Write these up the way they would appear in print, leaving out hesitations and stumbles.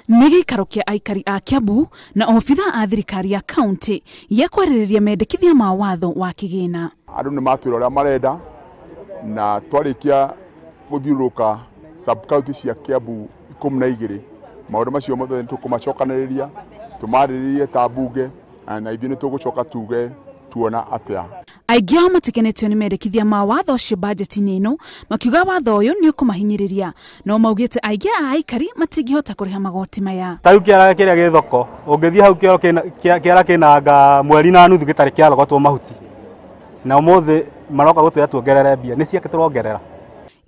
Nĩ gĩikaro kĩa aikari a Kiambu na obitha a thirikari ya kaunti ya kwarĩrĩria mendekithia ma watho wa kĩgĩna. Andũ nĩ matwĩra ũrĩa marenda na twarĩkia gũthiũrũrũka sub county cia Kiambu 12 maũndũ macio mothe nĩ tũkũmacokanĩrĩria tũmarĩrĩrie ta mbunge na ithuĩ nĩ tũgũcoka tuge tuona atĩa. Aingĩ ao matikenetio nĩ mendekithia ma watho ũcio bajeti-inĩ ĩno, makiuga watho ũyũ nĩ ũkũmahinyĩrĩria, no maugĩte aingĩ a aikari matingĩhota kũrĩha magoti maya. Ta rĩu kĩara kĩrĩa gĩ thoko, ũngĩthiĩ hau kĩara kĩna mweri na nuthu gĩtarĩ kĩarogotwo mahuti, na ũmũthĩ maroka gũtwĩra tuongerere mbia, nĩ ciake tũrongerera.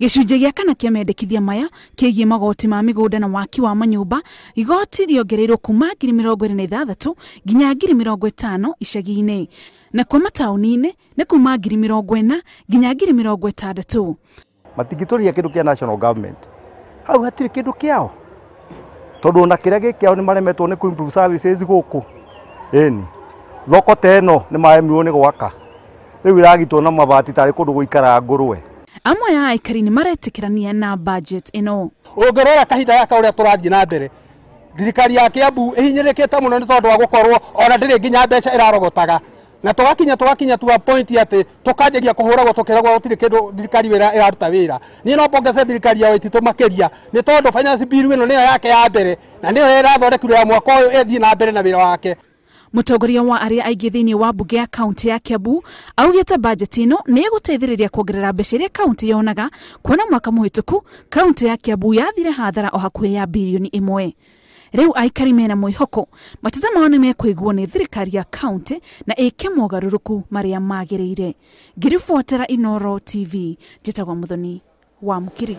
Gĩcunjĩ gĩa kana kĩa mendekithia maya kĩgiĩ magoti ma mĩgũnda na waki wa manyũmba, igoti rĩongereirwo kuma 26,000 nginya 50,000 icagi-inĩ, na kwa mataũni-inĩ nĩ kuma 40,000 nginya 60,000. Matingĩtũria kĩndũ kĩa national government, hau hatirĩ kĩndũ kĩao, tondũ ona kĩrĩa gĩ kĩao nĩ maremetwo nĩ kũ improve services gũkũ. Ĩni thoko ta ĩno nĩ maremirwo nĩ gwaka, rĩu ĩragitwo na mabati tarĩ kũndũ gũikaraga ngũrwe. Amwe a aikari nĩ maretĩkĩrania na budget ĩno. Ũngĩrora kahinda gaka ũrĩa tũrathiĩ na mbere, thirikari ya Kiambu ĩhinyĩrĩkĩte mũno nĩ tondũ wa gũkorwo ona ndĩrĩ nginya mbeca ĩrarogotaga, na tũgakinya to a point atĩ tũkanjĩria kũhũragwo tũkĩragwo gũtirĩ kĩndũ thirikari wĩra ĩraruta wĩra. Niĩ no mbongece thirikari ya Waititu makĩria nĩ tondũ finance bill ĩno nĩyo yake ya mbere na nĩyo ĩrathondekirwo ya mwaka ũyũ ĩthiĩ na mbere na wĩra wake. Mũtongoria wa arĩa aingĩ thĩinĩ wa mbunge ya kaunti ya Kiambu augĩte bajeti ĩno nĩ ĩgũteithĩrĩria kuongerera mbeca iria kaunti yonaga, kuona mwaka mũhĩtũku kaunti ya Kiambu yathire hathara o hakuhĩ ya bilioni 1. Rĩu aikari mena mwĩhoko mateta mao nĩ mekũiguo nĩ thirikari ya kaunti na ĩke mogarũrũku marĩa magĩrĩire. Ngĩribotera Inooro TV, njĩtagwo Muthoni wa Mukiri.